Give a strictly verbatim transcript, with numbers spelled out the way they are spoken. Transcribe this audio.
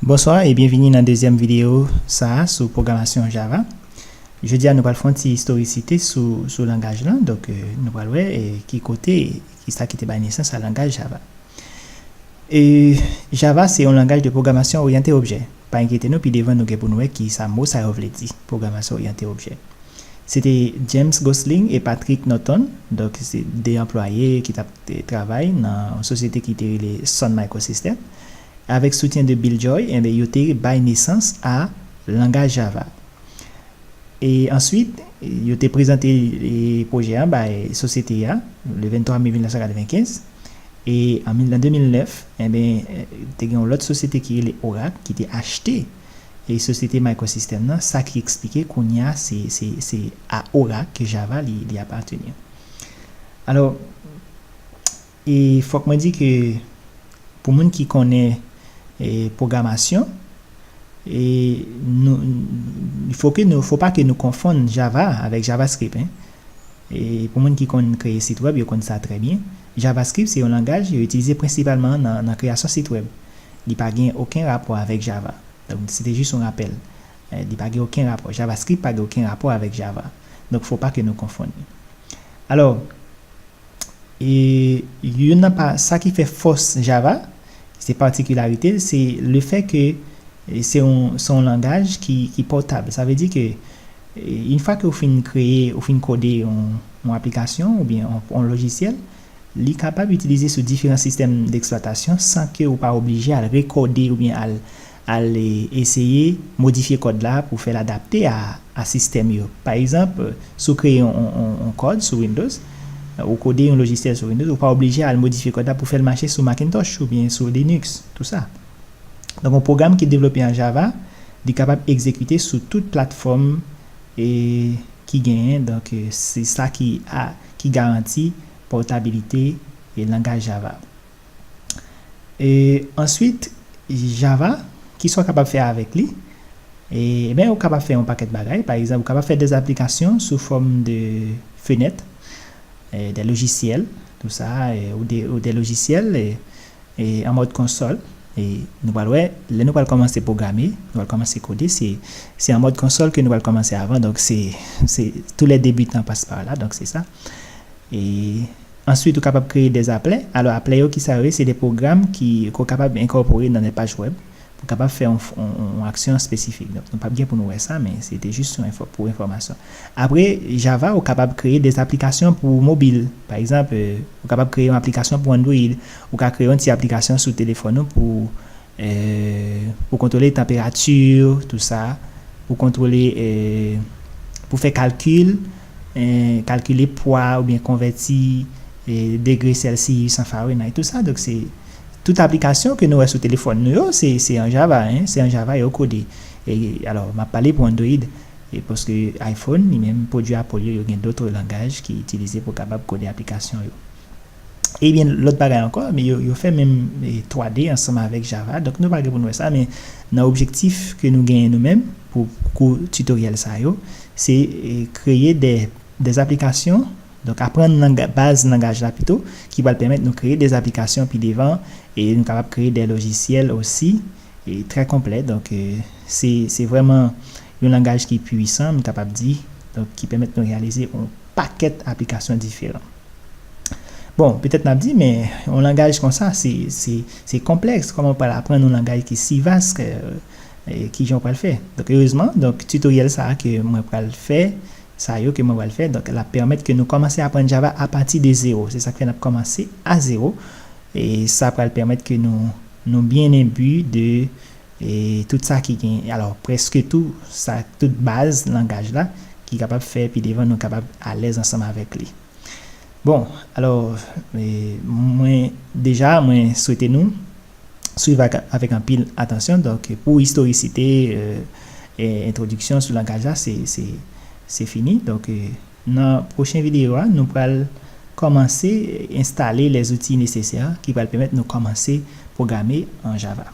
Bonswa e byenvini nan dezyèm videyo sa a sou pwogramasyon Java. Jodi a, nou pral fè yon ti istorisite sou, sou langaj lan. Donk, eh, nou pral wè, eh, ki kote, ki sa ki te bay nesans a langaj Java. E Java se yon langaj de pwogramasyon oryante objè. Pa enkyete nou, pi devan nou gen pou nou wè ki sa mo sa yo vle di, pwogramasyon oryante objè. Se te James Gosling e Patrick Norton, donk se de anplwaye ki t ap te travay nan yon sosyete ki te rele Sun Microsystem. Avèk soutyen de Bill Joy, enben, yo te bay nesans a langaj Java. E answit, yo te prezante, e, pwojè an bay sosyete a, le venntwa me mil nèf san katrevenkenz. E an mil, an de mil nèf, enben, te gen yon lòt sosyete ki rele Oracle ki te achte e sosyete Microsystem nan, sa ki eksplike kounye a se, se, se a Oracle ke Java li, li apateni. Alò, e fòk mwen di ke pou moun ki konnen, e, pwogramasyon, e nou, fò ke nou, fò pa ke nou konfonn Java avèk JavaScript, hein. E pou moun ki konn kreye sit wèb, yo konn sa trè byen. JavaScript se yon langaj yo itilize prensipalman nan, nan kreyasyon sit wèb. Li pa gen okenn rapò avèk Java. Donk, se te jis yon rapèl. Eh, li pa gen okenn rapò. JavaScript pa gen okenn rapò avèk Java. Donk, fò pa ke nou konfonn yo. Alò, e youn nan pa, sa ki fè fòs Java, se patikilarite l, se le fè ke, e, se yon, se yon langaj ki, ki pòtab. Sa vle di ke, e, yon fwa ke ou fin kreye, ou fin kode yon, yon aplikasyon oubyen yon, yon lojisyèl, li kapab itilize sou diferan sistèm deksplwatasyon san ke ou pa oblije al rekode oubyen al, al, e, eseye modifye kòd la pou fè l adapte a, a sistèm yo. Pa egzanp, si w kreye yon, yon, yon, yon kòd sou Windows, ou kode yon lojisyèl sou Windows, ou pa oblije al modifye kòd la pou fè l mache sou Macintosh oubyen sou Linux, tou sa. Donk, yon pwogram ki devlope an Java, li kapab egzekite sou tout platfòm, e, ki genyen. Donk, e, se sa ki a, ki garanti pòtabilite e langaj Java. E answit, Java, kisa w kapab fè avèk li? E, ebyen, ou kapab fè yon pakèt bagay. Pa egzanp, ou kapab fè des applications sous forme de fenêtres, e, des logiciels, tou sa, e, ou de, ou des logiciels, e, e, an mòd konsòl. E nou pral wè, lè nou pral kòmanse pwograme, nou pral kòmanse kode, se, se an mòd konsòl ke nou pral kòmanse avan. Donk, se, se, tous les débutants passent par là, donk se sa. E answit, ou kapab kreye des applets. Alò, applet yo, kisa yo ye? Se de pwogram ki, ke w kapab enkòpore nan de paj wèb pou kapab fè yon, yon, yon aksyon espesifik. Donk, nou p ap gen pou nou wè sa, men se te jis yon enfo, pou enfòmasyon. Apre, Java, ou kapab kreye des applications pou mobil. Pa egzanp, e, ou kapab kreye yon aplikasyon pou Android. Ou ka kreye yon ti aplikasyon sou telefòn ou pou, e, pou kontwole tanperati, tou sa, pou kontwole, e, pou fè kalkil, e, kalkile pwa oubyen konvèti, e, degre Celsius an Fahrenheit, tou sa. Donk, se tout aplikasyon ke nou wè sou telefòn nou yo, se, se an Java, hein, se an Java yo kode. E, alò, m ap pale pou Android, e, paske iPhone, li menm, pwodui Apple yo, yo gen dòt langaj ki itilize pou kapab kode aplikasyon yo. Ebyen, lòt bagay ankò, men yo, yo fè menm, e, twa D ansanm avèk Java. Donk, nou pa gen pou nou wè sa, men nan objektif ke nou genyen nou menm pou kou titoryèl sa yo, se, e, kreye de, des applications, donk aprann langa-, baz langaj la pito, ki pral pèmèt nou kreye des applications pi devan, e nou kapab kreye de lojisyèl osi, e trè konplè. Donk, e, se, se vrèman yon langaj ki pwisan, m kapab di, donk, ki pèmèt nou reyalize yon pakèt aplikasyon diferan. Bon, petèt n ap di, men yon langaj konsa, se, se, se konplèks. Kòman w pral aprann yon langaj ki si vas, e, e, kijan w pral fè? Donk, erezman, donk, titoryèl sa a ke mwen pral fè, sa yo ke mwen pral fè, donk, l ap pèmèt ke nou kòmanse aprann Java apati de zewo. Se sa k fè n ap kòmanse a zewo. E sa pral pèmèt ke nou, nou byen enbi de, e, tout sa ki gen, alò, prèske tou, sa, tout baz langaj la, ki kapab fè pi devan nou kapab alèz ansanm avèk li. Bon, alò, e, mwen, deja, mwen swete nou swiv ak, avèk anpil atansyon. Donk, pou istorisite, e, e, entwodiksyon sou langaj la, se, se, se fini. Donk, e, nan pwochen videyo a, nou pral kòmanse enstale les outils nécessaires ki pral pèmèt nou kòmanse pwograme an Java.